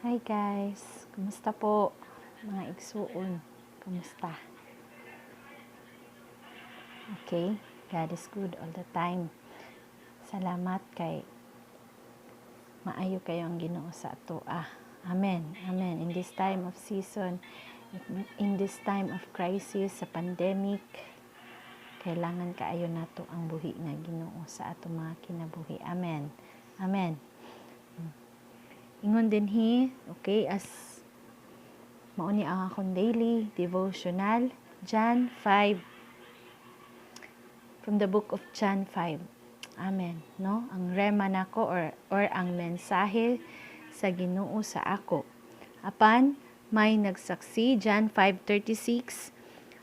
Hi guys, kumusta po mga igsuon? Kumusta? Okay, God is good all the time. Salamat kay maayo kayo ang Ginoo sa ato. Amen. Amen. In this time of season, in this time of crisis, sa pandemic, kailangan kaayo nato ang buhi nga Ginoo sa ato mga kinabuhi. Amen. Amen. Ingon dinhi, okay, as mao ni ang akong daily devotional, John 5, from the book of John 5. Amen, no? Ang rema nako or ang mensahe sa Ginoo sa ako. Apan may nagsaksi, John 5:36,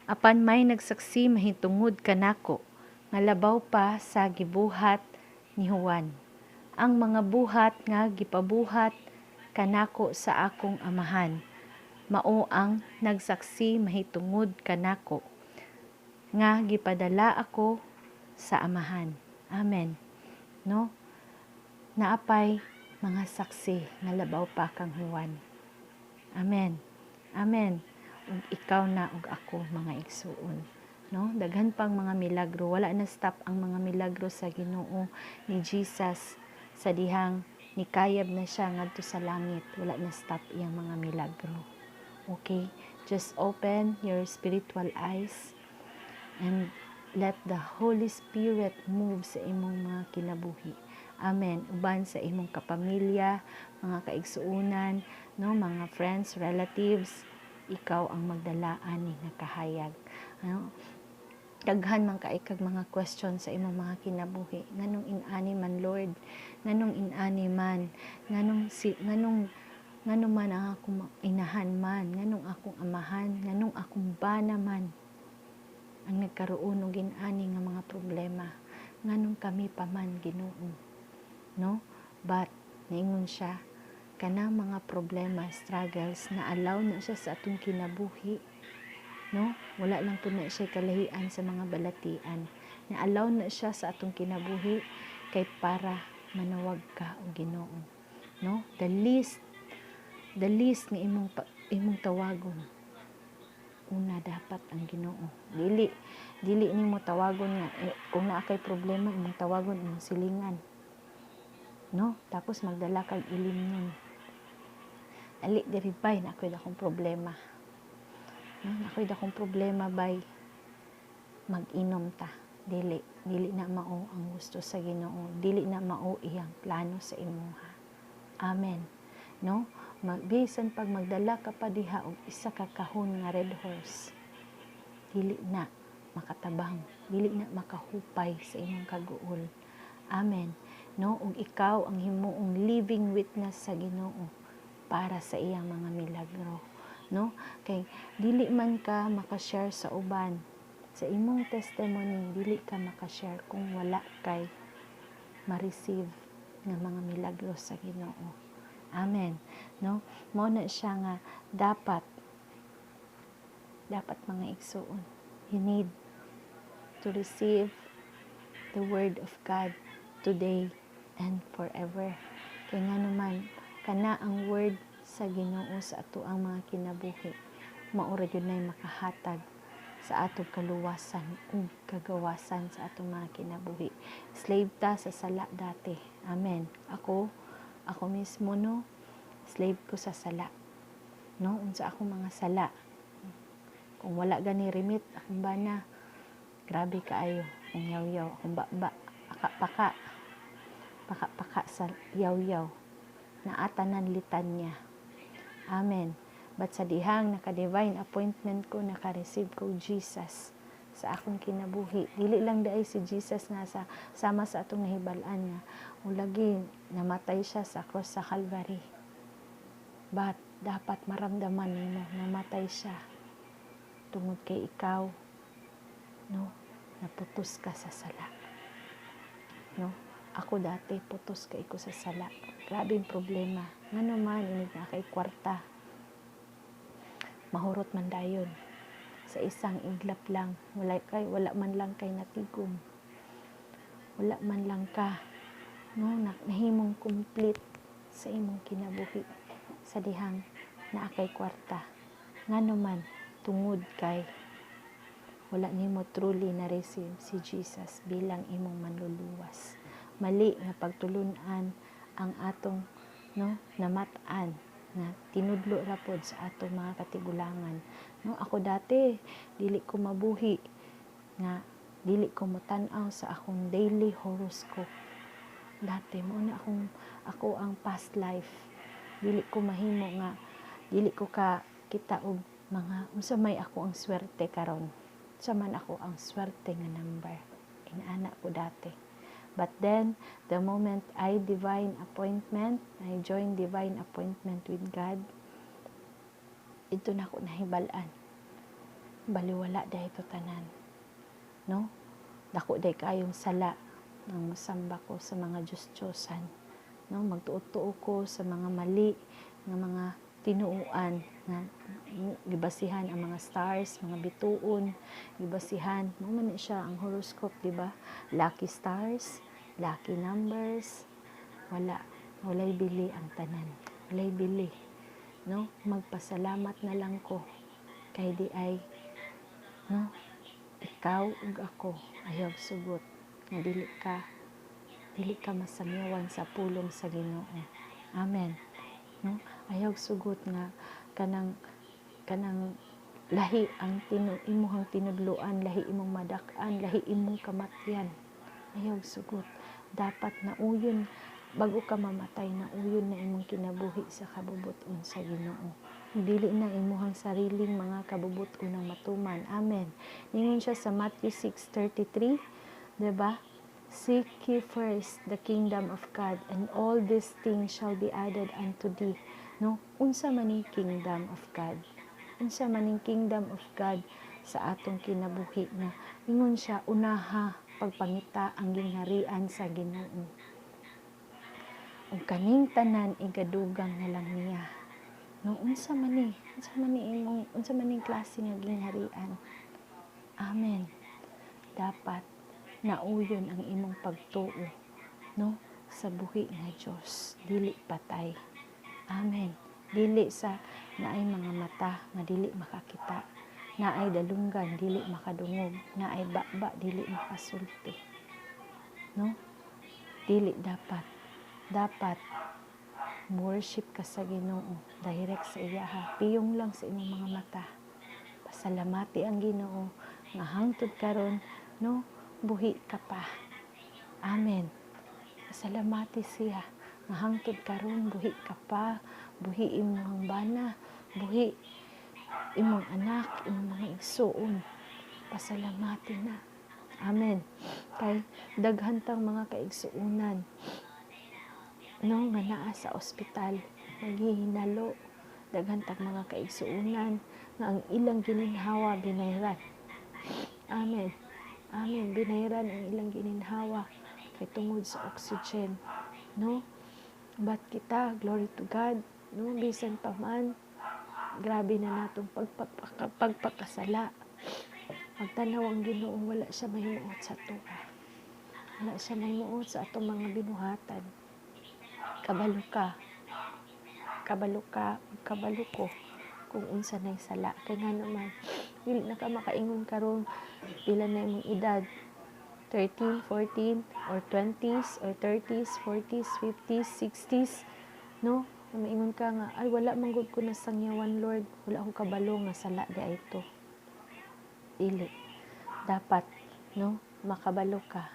apan may nagsaksi mahitungod kanako nga labaw pa sa gibuhat ni Juan. Ang mga buhat nga gipabuhat kanako sa akong Amahan, mao ang nagsaksi mahitungod kanako nga gipadala ako sa Amahan. Amen. No? Naapay mga saksi nga labaw pa kang Juan. Amen. Amen. Ug ikaw na ug ako, mga igsuon. No? Daghan pang mga milagro, wala na stop ang mga milagro sa Ginoo ni Jesus sa dihang nikayab na siya ngadto sa langit, wala na stop iyang mga milagro. Okay? Just open your spiritual eyes and let the Holy Spirit move sa imong mga kinabuhi. Amen. Uban sa imong kapamilya, mga kaigsuunan, no, mga friends, relatives, ikaw ang magdala ani nga kahayag. Ano? Daghan man kay kag mga question sa imong mga kinabuhi. Nganong inani man, Lord? Nganong inani man? Nganong ngano man ang akong inahan man, nganong akong amahan, nganong akong bana man ang nagkaroon og inani nga mga problema, nganong kami pa man, Ginoo, no? But niingon siya, kanang mga problema, struggles na allow na siya sa atong kinabuhi, no, wala lang pud na siya kalahian sa mga balatian na allow na siya sa atong kinabuhi kay para manawag ka og Ginoo, no? The least nga imong tawagon una dapat ang Ginoo. Dili dili nimo tawagon nga eh, kung naa kay problema, imong tawagon imong silingan, no? Tapos magdala kag ilimnon, "Ali diri bay, naa koy dakong problema, no? Naa koy dakong problema bay, mag-inom ta." Dili dili na mao ang gusto sa Ginoo. Dili na mao iyang plano sa imuha. Amen, no? Bisan pag magdala ka pa diha og isa ka kahon nga Red Horse, dili na makatabang, dili na makahupay sa imong kaguol. Amen, no? Ug ikaw ang himuong living witness sa Ginoo para sa iyang mga milagro, no? Kay dili man ka makashare sa uban sa imong testimony, dili ka makashare kung wala kay ma-receive nga mga milagro sa Ginoo. Amen, no? Mao na siya nga dapat dapat, mga igsuon, you need to receive the word of God today and forever. Kay nga naman kana ang word sa Ginoo sa ato ang mga kinabuhi, mao ra gyud nay makahatag sa atong kaluwasan ug kagawasan sa atong mga kinabuhi. Slave ta sa sala dati. Amen. Ako, ako mismo, no, slave ko sa sala. No, unsa akong mga sala. Kung wala gani remit akong bana, grabe kaayo akong yaw-yaw, akong baba, paka-paka. Paka-paka sa yaw-yaw. Naatanan litanya. Amen. But sa dihang naka-divine appointment ko, naka-receive ko Jesus sa akong kinabuhi. Dili lang diay si Jesus nga sa sama sa atong nahibal-an nga ulagi namatay siya sa cross sa Calvary. But dapat maramdaman nimo namatay siya tungod kay ikaw, no, naputos ka sa sala. No? Ako dati, putos kay ko sa sala. Grabing problema. Ngano man inig na kay kwarta, mahurot man dayon sa isang iglap lang, wala man lang kay natigom, wala man lang ka, no, nahimong complete sa imong kinabuhi. Sa dihang naa kay kwarta. Ngano man? Tungod kay wala nimo truly na receive si Jesus bilang imong manluluwas. Mali nga pagtulunan ang atong, no, namat-an nga tinudlo ra pod sa atong mga katigulangan, no? Ako dati, dili ko mabuhi nga dili ko motan-aw sa akong daily horoscope. Dati mo na akong ako ang past life, dili ko mahimo nga dili ko ka kita og mga unsa may ako ang swerte karon, unsa man ako ang swerte nga number, inaana ko dati. But then the moment I join divine appointment with God, ito na ako nahibal-an, baliwala diay to tanan, no? Dako diay kayong sala nang mosamba ko sa mga Diyos-Diyosan, no? Magtuo-tuo ko sa mga mali nga mga tinuoan nga gibasihan ang mga stars, mga bituon, gibasihan. Mao man ni siya ang horoscope, di ba? Lucky stars, lucky numbers, wala, walay bili ang tanan. Walay bili. No? Magpasalamat na lang ko kay diay, no? Ikaw ug ako, ayaw sugot nga dili ka masangyawan sa pulong sa Ginoo. Amen. No? Ayaw sugot nga kanang lahi ang imuhang tinudloan, lahi imong madak-an, lahi imong kamatyan. Ayaw sugot. Dapat nauyon bago ka mamatay, nauyon na imong kinabuhi sa kabubuton sa Ginoo. Dili na imuhang sariling mga kabubuton ang matuman. Amen. Ningon siya sa Matthew 6:33, 'di ba? "Seek ye first the kingdom of God, and all these things shall be added unto thee." No? Unsa man ning kingdom of God? Unsa man ning kingdom of God sa atong kinabuhi nga ingon siya, unaha pagpangita ang gingharian sa Ginoo? Ug kaning tanan igadugang na lang niya. No, unsa man ni? Unsa man ni imong, unsa man ning klase nga gingharian? Amen. Dapat nauyon ang imong pagtuo, no, sa buhi nga Dios, dili patay. Amen. Dili sa naay mga mata nga dili makakita, naay dalunggan dili makadungog, naay baba dili makasulti. No? Dili dapat. Dapat worship ka sa Ginoo, direct sa iyaha, piyong lang sa imong mga mata. Pasalamati ang Ginoo nga hangtod karon, no, buhi ka pa. Amen. Pasalamati siya nga hangtod karon buhi ka pa, buhi imong bana, buhi imong anak, imong mga igsuon. Pasalamati na. Amen. Kay daghan tang mga kaigsuonan, no, nga naa sa ospital naghihinalo. Daghan tang mga kaigsuonan nga ang ilang gininhawa binayran. Amen. Amen. Binayran ang ilang gininhawa kay tungod sa oxygen, no? But kita, glory to God, no, bisan pa man grabe na natong pagpakasala. Pagtanaw ang Ginoo, wala siya mahimuot sa atoa. Wala siya mahimuot sa atong mga binuhatan. Kabalo ka. Kabalo ka, kabalo ko kung unsa nay sala. Kay ngano man, dili na ka makaingon karon, pila na imong edad, 13, 14, or 20s, or 30s, 40s, 50s, 60s, no? Maingon ka nga, "Ay, wala man gud ko nasangyawan, Lord. Wala ko kabalo nga sala diay to." Dili. Dapat, no, makabalo ka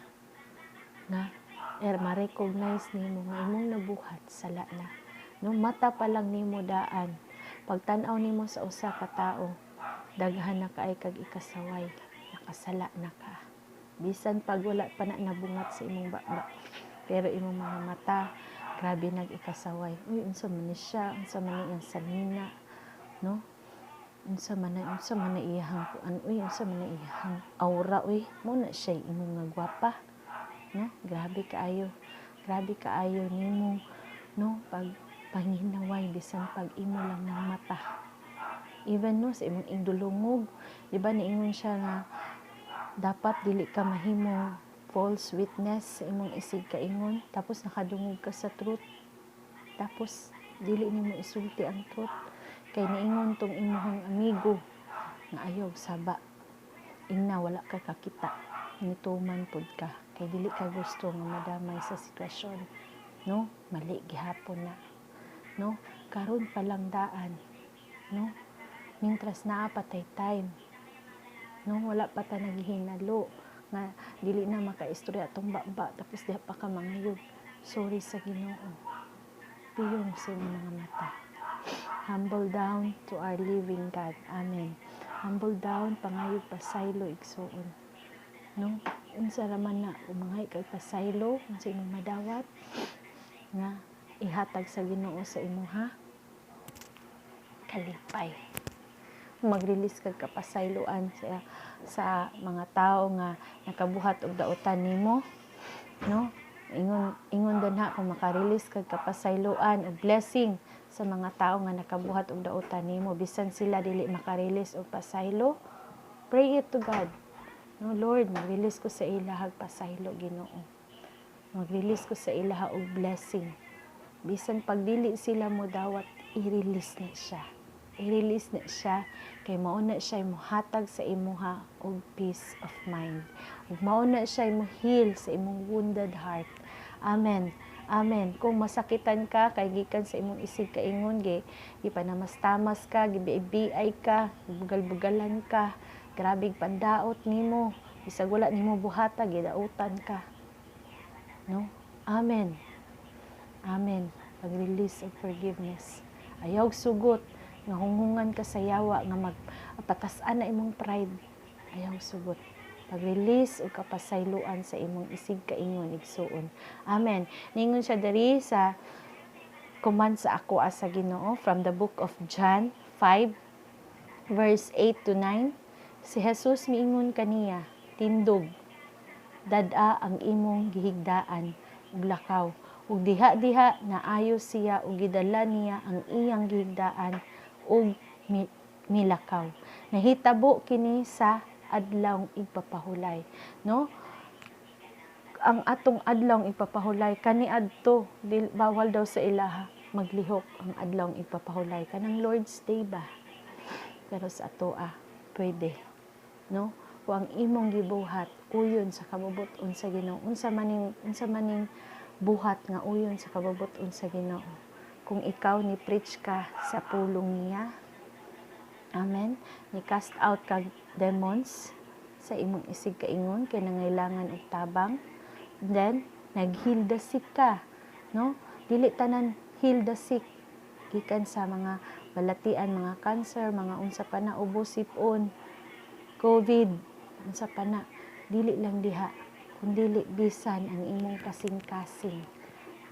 nga ma-recognize nimo nga imong nabuhat sala na. No, mata pa lang nimo daan. Pagtan-aw nimo sa usa ka tao, daghan na kay kag ikasaway, nakasala na ka. Bisan pag wala pa na nabungat sa imong baba. Pero imong mga mata, grabe nag ikasaway. "Uy, unsa man ni siya, unsa man ni iyang sanina," no? Unsa man na iyahang kuan, uy, unsa man na iyahang aura, uy, mo na siya imong nga gwapa. No? Grabe kaayo. Grabe kaayo nimo, no, pag panginaway bisan pag imo lang ng mata. Even, no, sa imong igdulungog, di ba niingon siya nga dapat dili ka mahimo false witness sa imong isig kaingon, tapos nakadungog ka sa truth, tapos Dili nimo isulti ang truth kay niingon tong imuhang amigo nga ayaw saba. Ingna wala ka kakita, nituman pud ka kay dili ka gusto nga madamay sa sitwasyon, no? Mali gihapon na, no? Karon pa lang daan, no? Mintras naa pa tay time, no? Wala pa ta naghihinalo nga dili na makaistorya atong baba, tapos diha pa ka mangayog sorry sa Ginoo. Piyong sa imong mga mata. Humble down to our living God. Amen. Humble down, pangayog pasaylo, igsuon, no? Unsa ra man na kung mangay kag pasaylo, unsa imong madawat nga ihatag sa Ginoo sa imuha? Kalipay. Mag-release kag kapasayloan sa mga tao nga nakabuhat og dautan nimo, no? Ingon ingon danha, kung maka-release kag kapasayloan og blessing sa mga tao nga nakabuhat og dautan nimo, bisan sila dili maka-release og pasaylo, pray it to God, no? "Lord, mag-release ko sa ilahag pasaylo, Ginoo. Mag-release ko sa ilaha og blessing." Bisan pag dili sila mo dawat, i-release na siya, i-release na siya, kay mao na siya mohatag sa imuha og peace of mind ug mao na siya mo heal sa imong wounded heart. Amen, amen. Kung masakitan ka kay gikan sa imong isig kaingon, gi gipanamas-tamas ka, gibiay ka, bugal-bugalan ka, grabe pandaot nimo, bisag wala nimo buhata, gidautan ka, no? Amen, amen. Pag-release of forgiveness. Ayaw sugot nga hunghungan ka sa yawa nga magpatas-an na imong pride. Ayaw sugot. Pag-release og kapasayloan sa imong isig kaingon, igsuon. Amen. Ningon siya diri sa command sa ako sa Ginoo from the book of John 5 verse 8 to 9. Si Jesus miingon kaniya, "Tindog, dad-a ang imong gihigdaan ug lakaw." Ug diha-diha naayo siya ug gidala niya ang iyang gihigdaan ug milakaw. Nahitabo kini sa Adlawng Igpapahulay, no? Ang atong Adlawng Igpapahulay kaniadto, bawal daw sa ilaha maglihok ang Adlawng Igpapahulay, kanang Lord's Day ba? Pero sa atoa pwede, no? Kung ang imong gibuhat uyon sa kabubut-on sa Ginoo, unsa maning buhat nga uyon sa kabubut-on sa Ginoo? Kung ikaw ni preach ka sa pulong niya, amen, ni cast out kag demons sa imong isig kaingon kay nangailangan og tabang, then nag-heal the sick ka, no? Dili tanan heal the sick gikan sa mga balatian, mga cancer, mga unsa pa na, ubo, sipon, COVID, unsa pa na. Dili lang diha, kundili bisan ang imong kasing-kasing,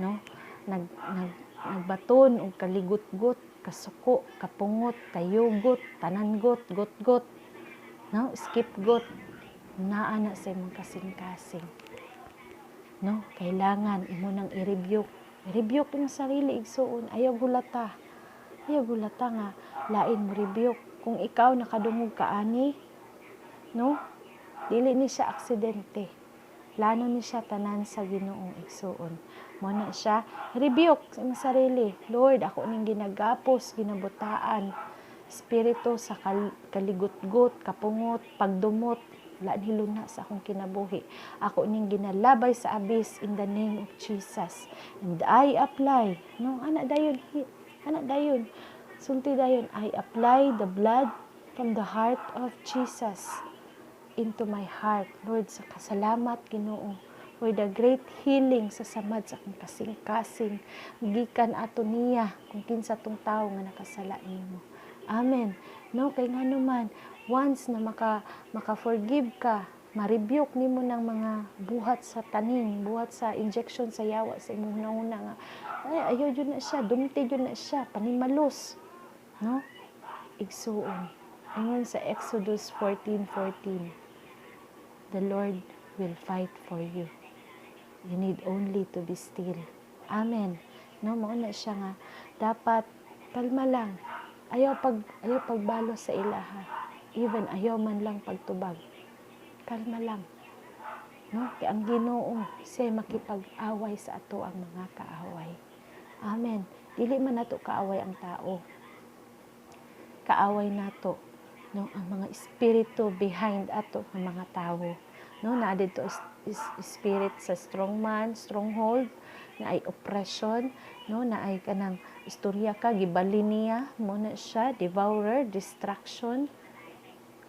no, nag nag nagbaton og kaligutgot, kasuko, kapungot, kayugot, tananggot, got-got, no, skip got, naa na sa imong kasing-kasing, no? Kailangan imo nang i-rebuke. I-rebuke imong sarili, igsuon. Ayaw gulata, ayaw gulata nga lain mo rebuke. Kung ikaw nakadungog ka ani, no, dili ni siya aksidente. Plano ni siya tanan sa Ginoo, igsuon. Mo na siya, rebuke sa imong sarili. "Lord, ako ning ginagapos, ginabutaan espiritu sa kaligutgot, kapungot, pagdumot. Wala ni luna sa akong kinabuhi. Ako ning ginalabay sa abyss in the name of Jesus. And I apply," no? Ana dayon, ana dayon. Sulti dayon, "I apply the blood from the heart of Jesus into my heart. Lord, sa kasalamat, Ginoo, for the great healing sa samad sa akong kasing-kasing. Gikan ato niya kung kinsa tong tawo nga nakasala nimo." Amen. No, kay ngano man, once na maka forgive ka, ma-rebuke nimo ng mga buhat sa taning, buhat sa injection sa yawa sa imong hunahuna nga ay, ayaw jud na siya, dumti jud na siya, panimalos. No? Igsuon. Ingon sa Exodus 14:14, "The Lord will fight for you. You need only to be still." Amen. No, mao na siya nga dapat kalma lang. Ayaw pagbalo sa ilaha. Even ayaw man lang pagtubag. Kalma lang. No? Kay ang Ginoo siya makipag-away sa ato ang mga kaaway. Amen. Dili man nato kaaway ang tao. Kaaway nato, no, ang mga espiritu behind ato ng mga tawo, no? Naa didto is spirit sa strong man, stronghold, na ay oppression, no, na ay kanang istorya ka gibali niya mo na siya, devourer, destruction,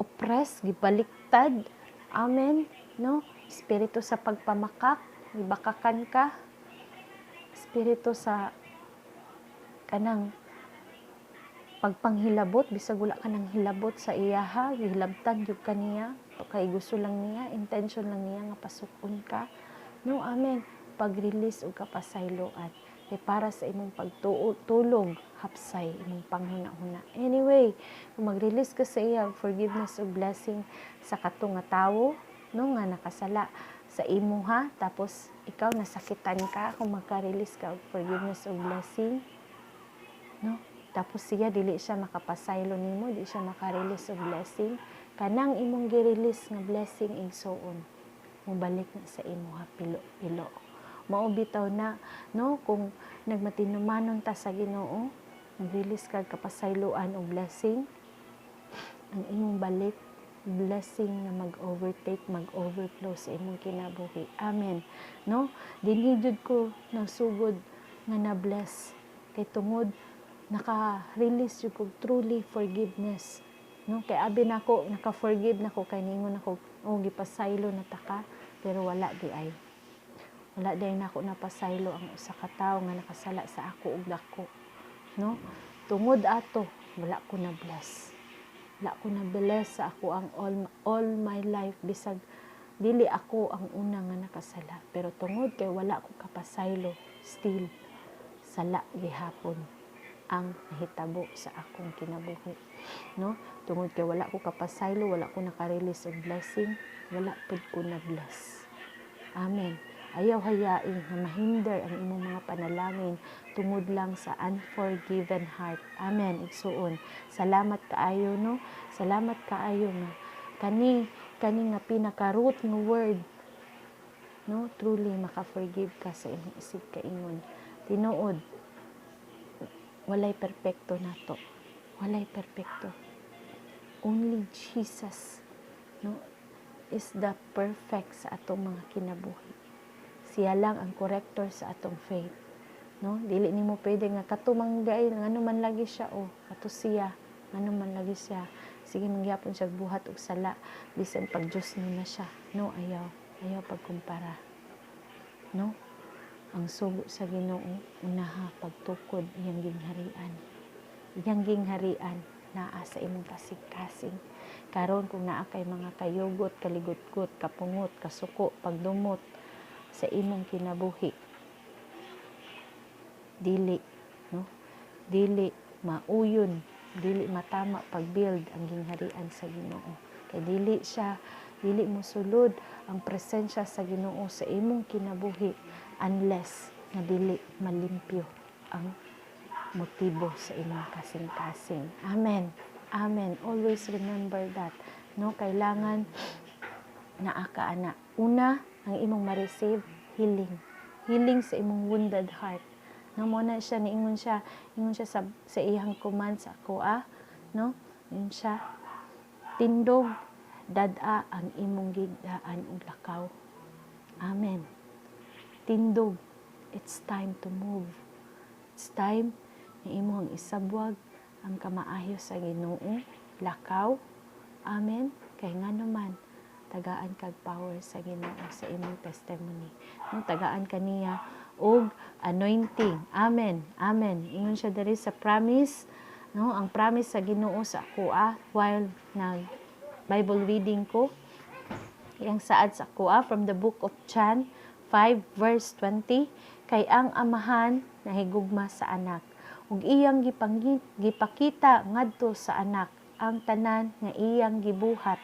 oppress, gibaliktad. Amen, no? Espiritu sa pagpamakak, gibakakan ka. Espiritu sa kanang pagpanghilabot, bisag wala ka nang hilabot sa iyaha, gihilabtan gyud ka niya kay gusto lang niya, intention lang niya nga pasukon ka, no? Amen. Pag-release og kapasayloan kay para sa imong pagtulog, hapsay imong panghuna-huna. Anyway, kung mag-release ka sa iya og forgiveness ug blessing sa kato nga tawo, no, nga nakasala sa imuha, tapos ikaw nasakitan ka, kung magka-release ka og forgiveness ug blessing, no, tapos siya dili siya makapasaylo nimo, di siya maka-release og blessing, kanang imong gi-release nga blessing, igsuon, mobalik na sa imuha pilo-pilo. Mao bitaw na, no, kung nagmatinumanon ta sa Ginoo, nag-release kag kapasayloan og blessing, ang imong balik, blessing nga mag-overtake, mag-overflow sa imong kinabuhi. Amen, no? Dinhi jud ko nasugod nga na-bless kay tungod naka-release jud kog truly forgiveness, no? Kay abi nako naka-forgive nako kay ningon nako, "Oh, gipasaylo na ta ka," pero wala di ay, wala di ay nako napasaylo ang usa ka tawo nga nakasala sa ako og dako, no? Tungod ato, wala ko na bless, wala ko na bless sa ako ang all my life, bisag dili ako ang una nga nakasala. Pero tungod kay wala ko kapasaylo, still sala gihapon ang nahitabo sa akong kinabuhi, no? Tungod kay wala ko kapasaylo, wala ko naka-release og blessing, wala pud ko na bless. Amen. Ayaw hayai nga mahinder ang imong mga panalangin tungod lang sa unforgiven heart. Amen, igsuon. Salamat kaayo, no? Salamat kaayo nga kani nga pinaka root nga word, no, truly maka-forgive ka sa imong isig kaingon. Tinuod, walay perpekto nato, walay perpekto. Only Jesus, no, is the perfect sa atong mga kinabuhi. Siya lang ang corrector sa atong faith, no? Dili nimo pwede nga kato man gay, ngano man lagi siya, oh, kato siya, ngano man lagi siya, sige mangyapon siya buhat og sala bisan pag Dios no na siya, no? Ayaw, ayaw pagkumpara, no? Ang sugo sa Ginoo, unaha pagtukod iyang gingharian. Iyang gingharian naa sa imong kasing-kasing. Karon kung naa kay mga kayugot, kaligutgot, kapungot, kasuko, pagdumot sa imong kinabuhi, dili, no, dili mauyon, dili matama pag-build ang gingharian sa Ginoo kay dili siya, dili mo sulod ang presensya sa Ginoo sa imong kinabuhi unless nga dili malimpyo ang motibo sa imong kasing-kasing. Amen. Amen. Always remember that, no? Kailangan naa ka ana. Una, ang imong ma-receive, healing. Healing sa imong wounded heart. No, mo na siya niingon siya, ingon siya sa iyang command sa ako ah, no? Ingon siya, "Tindog, dad-a ang imong gigdaan ug lakaw." Amen. Tindog. It's time to move. It's time na imong isabwag ang kamaayo sa Ginoo, lakaw. Amen. Kay ngano man, tagaan kag power sa Ginoo sa imong testimony. No, tagaan kaniya og anointing. Amen. Amen. Ingon siya diri sa promise, no, ang promise sa Ginoo sa ako ah, while nag Bible reading ko, iyang saad sa ako ah, from the book of John 5 verse 20, "Kay ang Amahan nahigugma sa Anak ug iyang gipakita ngadto sa Anak ang tanan nga iyang gibuhat,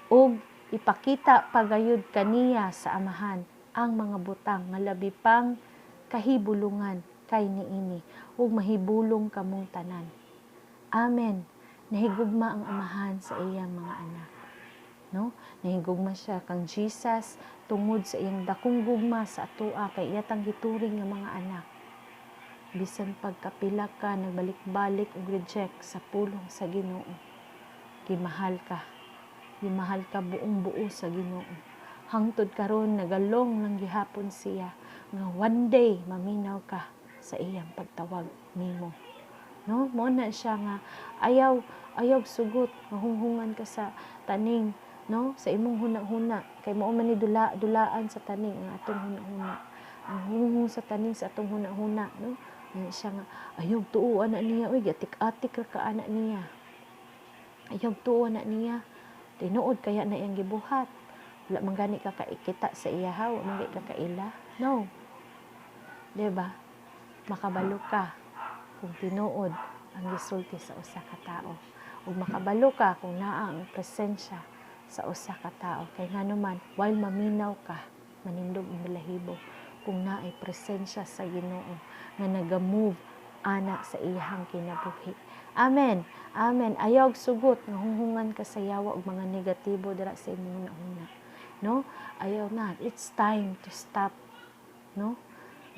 ug ipakita pagayod kaniya sa Amahan ang mga butang nga labi pang kahibulungan kay niini, ug mahibulong kamong tanan." Amen. Nahigugma ang Amahan sa iyang mga anak. No? Nahigugma siya kang Jesus tungod sa iyang dakong gugma sa atoa kay iya tang gituring nga mga anak. Bisan pagkapila ka nagbalik-balik og reject sa pulong sa Ginoo, gimahal ka. Gimahal ka buong buo sa Ginoo. Hangtod karon nagalong lang gihapon siya nga one day maminaw ka sa iyang pagtawag nimo. No, mo na siya nga ayaw ayaw sugot mahunghungan ka sa taning, no, sa imong huna-huna, kay mao man ni dula dulaan sa taning ang atong huna-huna, ang hunghung sa taning sa atong huna-huna, no. Ano siya nga ayaw tuo ana niya, oy, atik-atik ra ka ana niya, ayaw tuo ana niya, tinuod kaya na iyang gibuhat, wala man gani ka kaikita sa iya ha, wala man gani ka kaila, no, diba? Makabalo ka kung tinuod ang gisulti sa usa ka tawo ug makabalo ka kung naa ang presensya sa usa ka tawo, kay ngano man, while maminaw ka, manindog ang balahibo kung naay presensya sa Ginoo nga naga-move ana sa iyahang kinabuhi. Amen. Amen. Ayaw sugot nga hunghungan ka sa yawa og mga negatibo dira sa imong huna. No? Ayaw na. It's time to stop. No?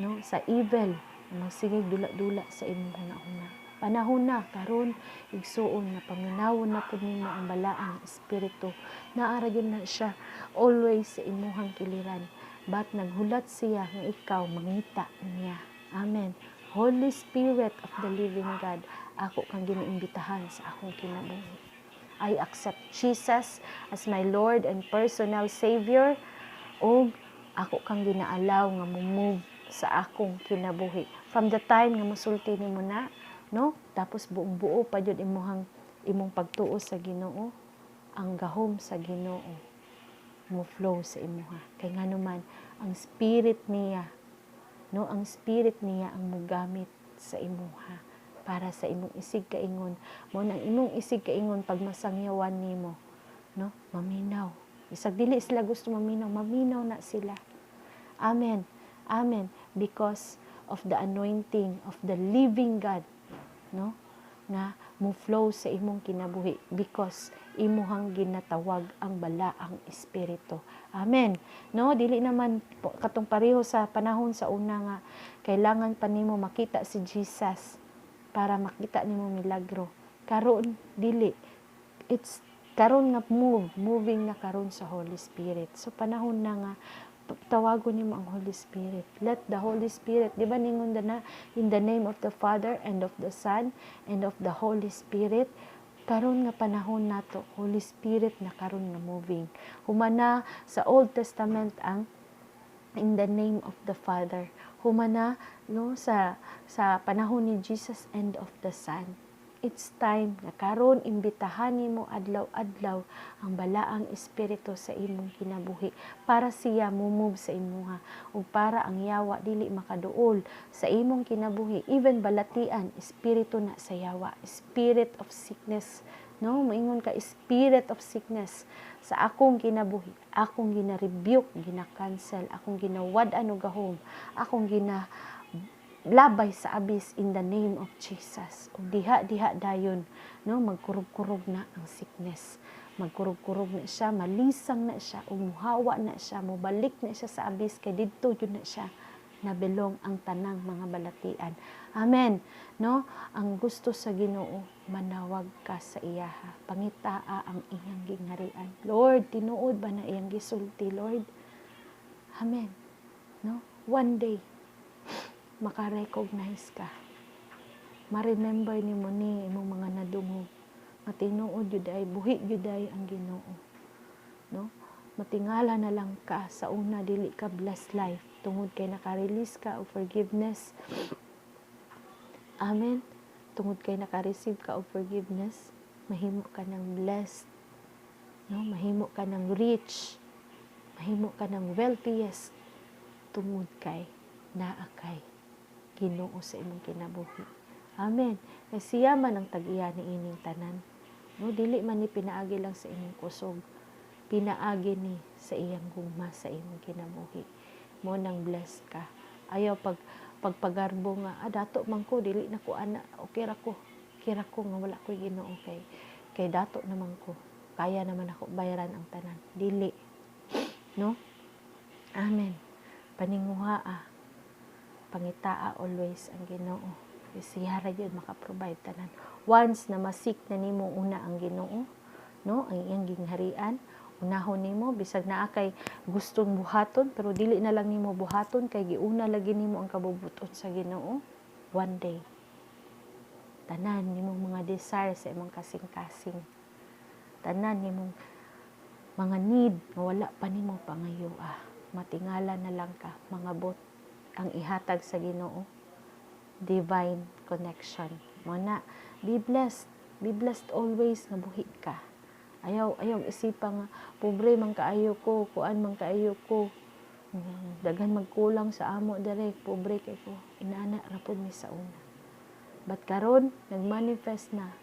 No? Sa evil, magsigig dula-dula sa imong huna-huna. Panahon na karon, igsuon, nga paminawon na pud nimo ang Balaang Espiritu. Naa ra gyud na siya always sa imuhang kiliran. But naghulat siya nga ikaw mangita niya. Amen. Holy Spirit of the living God, ako kang giniimbitahan sa akong kinabuhi. I accept Jesus as my Lord and personal Savior ug ako kang ginaalaw nga mo-move sa akong kinabuhi. From the time nga mosulti nimo na, no? Tapos buong buo pa jud imuhang imong pagtuo sa Ginoo, ang gahom sa Ginoo mo flow sa imuha. Kay ngano man, ang spirit niya, no, ang spirit niya ang mogamit sa imuha para sa imong isig kaingon. Mo nang imong isig kaingon, pag masangyawan nimo, no, maminaw. Bisag dili sila gusto maminaw, maminaw na sila. Amen. Amen. Because of the anointing of the living God, no, nga mo flow sa imong kinabuhi because imuhang ginatawag ang Balaang Espiritu. Amen. No, dili naman katong pareho sa panahon sa una nga kailangan pa nimo makita si Jesus para makita nimo milagro. Karon dili. It's karon nga moving na karon sa Holy Spirit. So panahon na nga tawagon nimo ang Holy Spirit. Let the Holy Spirit, di ba ningon na, "In the name of the Father and of the Son and of the Holy Spirit"? Karon nga panahon nato, Holy Spirit na karon nga moving. Humana sa Old Testament ang "in the name of the Father". Humana, no, sa panahon ni Jesus, "and of the Son". It's time na karon imbitahan nimo adlaw-adlaw ang Balaang Espiritu sa imong kinabuhi para siya mumove sa imuha ug para ang yawa dili makaduol sa imong kinabuhi. Even balatian, espiritu na sa yawa, spirit of sickness, no? Moingon ka, "Spirit of sickness sa akong kinabuhi, akong gina-rebuke, gina-cancel, akong ginawad-an og gahom, akong gina labay sa abyss in the name of Jesus." Ug diha diha dayon, no, magkurog-kurog na ang sickness. Magkurog-kurog na siya, malisang na siya, ug muhawa na siya, mobalik na siya sa abyss kay didto jud na siya nabelong ang tanang mga balatian. Amen. No? Ang gusto sa Ginoo, manawag ka sa iyaha. Pangitaa ang iyang gingharian. Lord, tinuod ba na iyang gisulti, Lord? Amen. No? One day, maka-recognize ka. Ma-remember nimo ni imong mga nadungog. Nga tinuod jud ay buhi jud ay ang Ginoo. No? Matingala na lang ka sa una, dili ka blessed life tungod kay naka-release ka og forgiveness. Amen. Tungod kay naka-receive ka og forgiveness, mahimo ka ng blessed. No? Mahimo ka ng rich. Mahimo ka ng wealthiest tungod kay naa kay Ginoo sa imong kinabuhi. Amen. Kay siya man ang tag-iya ni ining tanan. No, dili man ni pinaagi lang sa imong kusog. Pinaagi ni sa iyang gugma sa imong kinabuhi. Mo nang blessed ka. Ayaw pagpagarbo nga, "Ah, dato man ko, dili na ko ana, okay ra ko. Okay ra ko nga wala ko'y Ginoo kay dato naman ko. Kaya naman ako bayaran ang tanan." Dili. No? Amen. Paninguha ah. Pangitaa always ang Ginoo. Kay siya ra gyud maka-provide tanan. Once na ma-seek na nimo una ang Ginoo, no, ang iyang gingharian, unahon nimo, bisag naa kay gustong buhaton, pero dili na lang nimo buhaton kay giuna lagi nimo ang kabubut-on sa Ginoo. One day, tanan nimong mga desire sa imong kasing-kasing, tanan nimong mga need nga wala pa nimo pangayo, matingala na lang ka, mangabot ang ihatag sa Ginoo, divine connection mo na. Be blessed, be blessed always nga buhi ka. Ayaw isipa nga pobre man kaayo ko, kuan man kaayo ko, daghan magkulang sa amo dere, pobre kay ko. Inana ra pud mi sa una, but karon nagmanifest na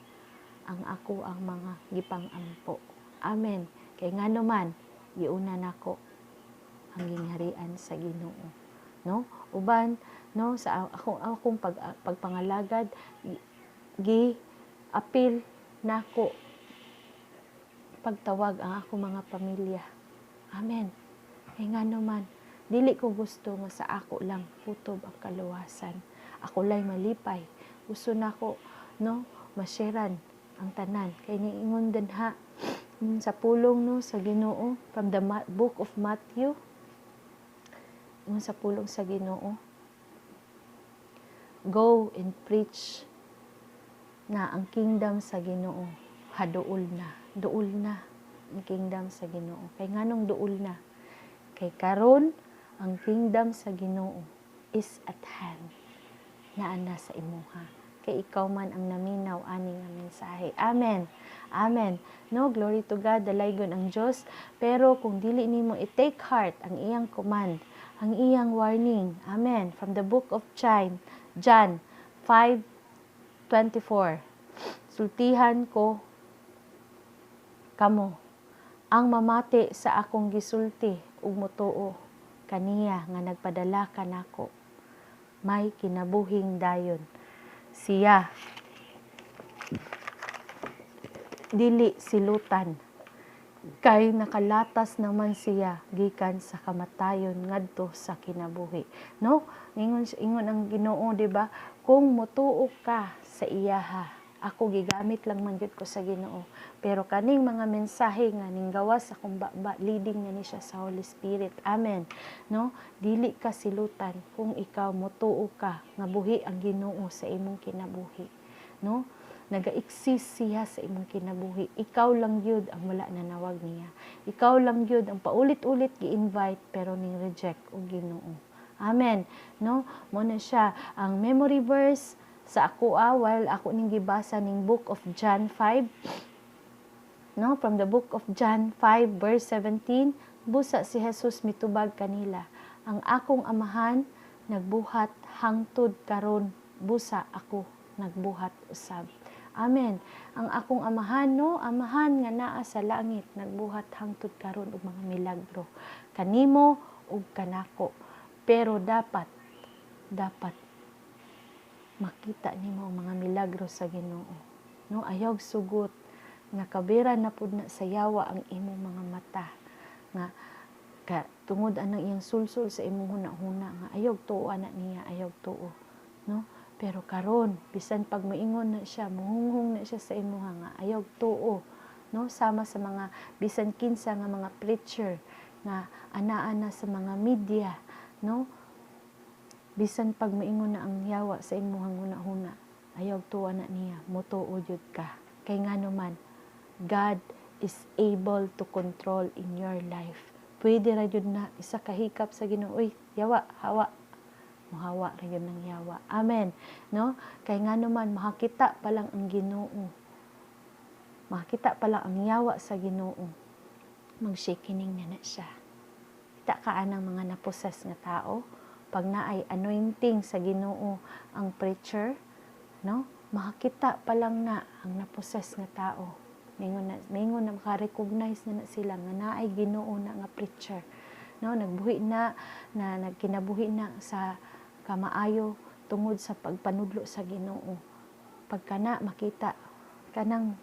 ang ako ang mga gipang-ampo. Amen. Kay ngano man, giuna nako ang gingharian sa Ginoo, no? Uban, no, sa akong pagpangalagad, gi apil nako pagtawag ang akong mga pamilya. Amen. Kay ngano man, dili ko gusto nga sa ako lang kutob ang kaluwasan, ako lay malipay. Gusto nako, no, ma-share-an ang tanan, kay niingon din ha sa pulong, no, sa Ginoo from the book of Matthew. Ingon sa pulong sa Ginoo, "Go and preach na ang kingdom sa Ginoo haduol na." Duol na ang kingdom sa Ginoo. Kay nganong duol na? Kay karon ang kingdom sa Ginoo is at hand, naa na sa imuha, kay ikaw man ang naminaw ani nga mensahe. Amen. Amen, no? Glory to God, dalaygon ang Dios. Pero kung dili nimo i-take heart ang iyang command, ang iyang warning, amen, from the book of John 5:24, "Sultihan ko kamo, ang mamati sa akong gisulti ug motuo kaniya nga nagpadala kanako may kinabuhing dayon. Siya dili silutan kay nakalatas naman siya gikan sa kamatayon ngadto sa kinabuhi," no? Ingon ang Ginoo, di ba? Kung motuo ka sa iyaha. Ako, gigamit lang man gyud ko sa Ginoo, pero kaning mga mensahe nga ning gawas akong baba, leading na ni siya sa Holy Spirit. Amen, no? Dili ka silutan kung ikaw motuo ka nga buhi ang Ginoo sa imong kinabuhi, no? Naga-exist siya sa imong kinabuhi. Ikaw lang gyud ang wala nanawag niya. Ikaw lang gyud ang paulit-ulit gi-invite pero ning reject og Ginoo. Amen, no? Mo na siya ang memory verse sa ako while ako ning gibasa ning book of John 5, no? From the book of John 5 verse 17, busa si Jesus mitubag kanila, "Ang akong Amahan nagbuhat hangtod karon, busa ako nagbuhat usab." Amen. Ang akong Amahan, no, Amahan nga naa sa langit, nagbuhat hangtod karon og mga milagro kanimo ug kanako. Pero dapat makita nimo ang mga milagro sa Ginoo. No, ayaw sugot nga kabira na pud na sa yawa ang imong mga mata nga ka, tungod anang iyang sulsul sa imong huna-huna nga ayaw tuo ana niya, ayaw tuo, no? Pero karon, bisan pag moingon na siya, muhunghong na siya sa imuha nga ayaw tuo, no, sama sa mga bisan kinsa nga mga preacher nga anaa na sa mga media, no, bisan pag moingon na ang yawa sa imuhang huna-huna, ayaw tuo na niya, motuo jud ka. Kay ngano man, God is able to control in your life. Pwede ra jud na isa ka hikap sa Ginoo, "Uy, yawa, hawa." Muhawa ra jud ng yawa. Amen, no? Kay ngano man, makakita pa lang ang Ginoo, makakita pa lang ang yawa sa Ginoo, mag-shakening na na siya. Kita ka anang mga na-possess nga tao, pag naay anointing sa Ginoo ang preacher, no, makakita pa lang na ang na-possess nga tao, mingon na maka-recognize na sila nga naay Ginoo na nga preacher, no? Nagbuhi na na nagkinabuhi na sa kamaayo tungod sa pagpanudlo sa Ginoo. Pagka na makita kanang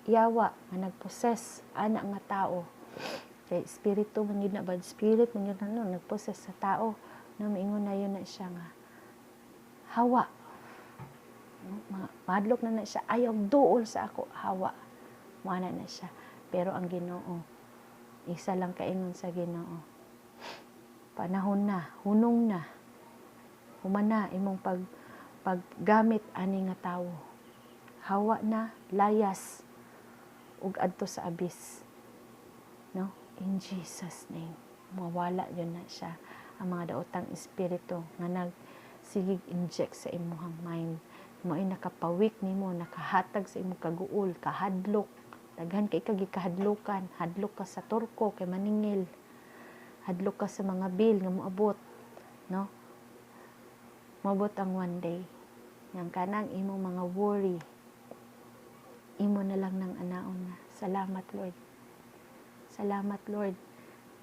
yawa nga nagpossess ana nga tao, kay espiritu man yun na, bad spirit man yun na, no, nagpossess sa tao, no, maingon na yun na siya nga Hawa. Mga mahadlok na na siya, "Ayaw duol sa ako, hawa." Muana na siya. Pero ang Ginoo, isa lang kaingon sa Ginoo. "Panahon na, hunong na. Humana imong paggamit ani nga tawo. Hawa na, layas ug adto sa abyss." No? In Jesus' name. Mawala gyud na siya, ang mga daotang espiritu nga nagsigig inject sa imuhang mind. Mo'y nakapawik nimo, nakahatag sa imong kaguol, kahadlok. Daghan kay kag gikahadlokan, hadlok ka sa turko kay maningil. Hadlok ka sa mga bill nga moabot, no? Moabot ang one day nga kanang imong mga worry, imo na lang nang anaon nga, "Salamat, Lord. Salamat, Lord,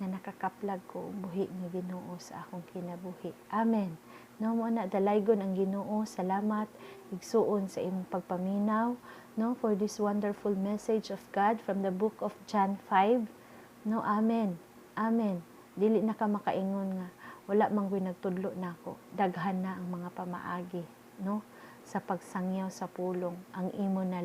nga nakakaplag ko buhi nga Ginoo sa akong kinabuhi." Amen. No, mo na dalaygon ang Ginoo. Salamat, igsuon, sa imong pagpaminaw, no, for this wonderful message of God from the book of John 5. No, amen. Amen. Dili na ka makaingon nga wala man ko'y nagtudlo nako. Daghan na ang mga pamaagi, no, sa pagsangyaw sa pulong. Ang imo na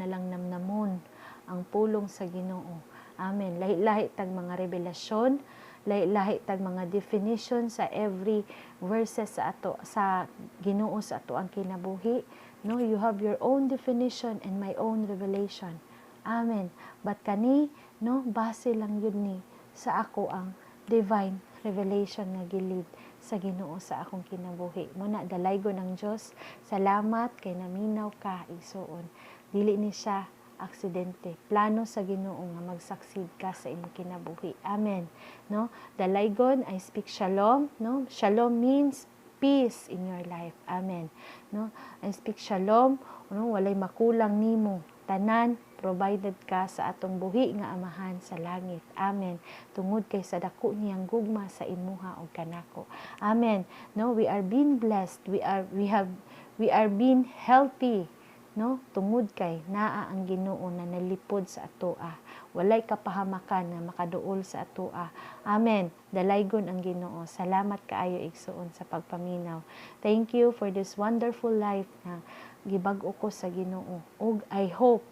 lang namnamon ang pulong sa Ginoo. Amen. Lahi-lahi tag mga revelasyon, lahi-lahi tag mga definition sa every verses sa ato sa Ginoo sa ato ang kinabuhi. No, you have your own definition and my own revelation. Amen. But kani, no, base lang gyud ni sa ako ang divine revelation nga gilid sa Ginoo sa akong kinabuhi. Muna dalaygon ang Dios. Salamat kay naminaw ka, igsuon. Dili ni siya aksidente. Plano sa Ginoo nga mag-succeed ka sa imong kinabuhi. Amen. No? Dalaygon, I speak shalom, no? Shalom means peace in your life. Amen. No? I speak shalom, no? Walay makulang nimo. Tanan provided ka sa atong buhi nga Amahan sa langit. Amen. Tungod kay sa dako niyang gugma sa imuha ug kanako. Amen. No, we are being blessed. We are being healthy, no, tungod kay naa ang Ginoo na nalipod sa atoa. Walay kapahamakan nga makaduol sa atoa. Amen. Dalaygon ang Ginoo. Salamat kaayo, igsuon, sa pagpaminaw. Thank you for this wonderful life nga gibag-o ko sa Ginoo ug I hope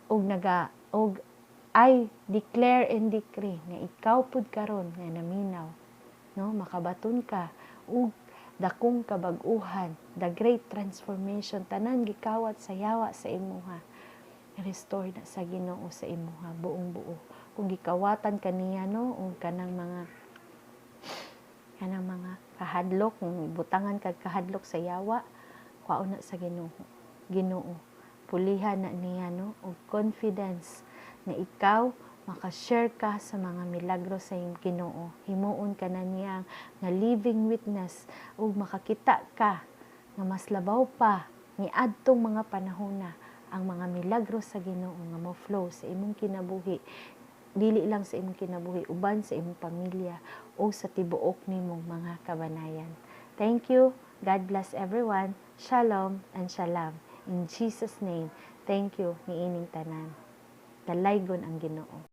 ug naga ug I declare and decree nga ikaw pud karon nga naminaw, no, makabaton ka og dakong kabag-uhan, the great transformation. Tanan gikawat sa yawa sa imuha, restore na sa Ginoo sa imuha buong buo. Kung gikawatan kaniya, no, og kanang mga kahadlok, kung butangan kag kahadlok sa yawa, kwaon na sa Ginoo. Pulihan na niya, no, og confidence na ikaw maka-share ka sa mga milagro sa imong Ginoo. Himuon ka na niya nga living witness ug makakita ka nga mas labaw pa niadtong mga panahon na ang mga milagro sa Ginoo nga mo flow sa imong kinabuhi, dili lang sa imong kinabuhi, uban sa imong pamilya o sa tibuok nimong mga kabanayan. Thank you. God bless everyone. Shalom and shalom. In Jesus' name, thank you niining tanan. Dalaygon ang Ginoo.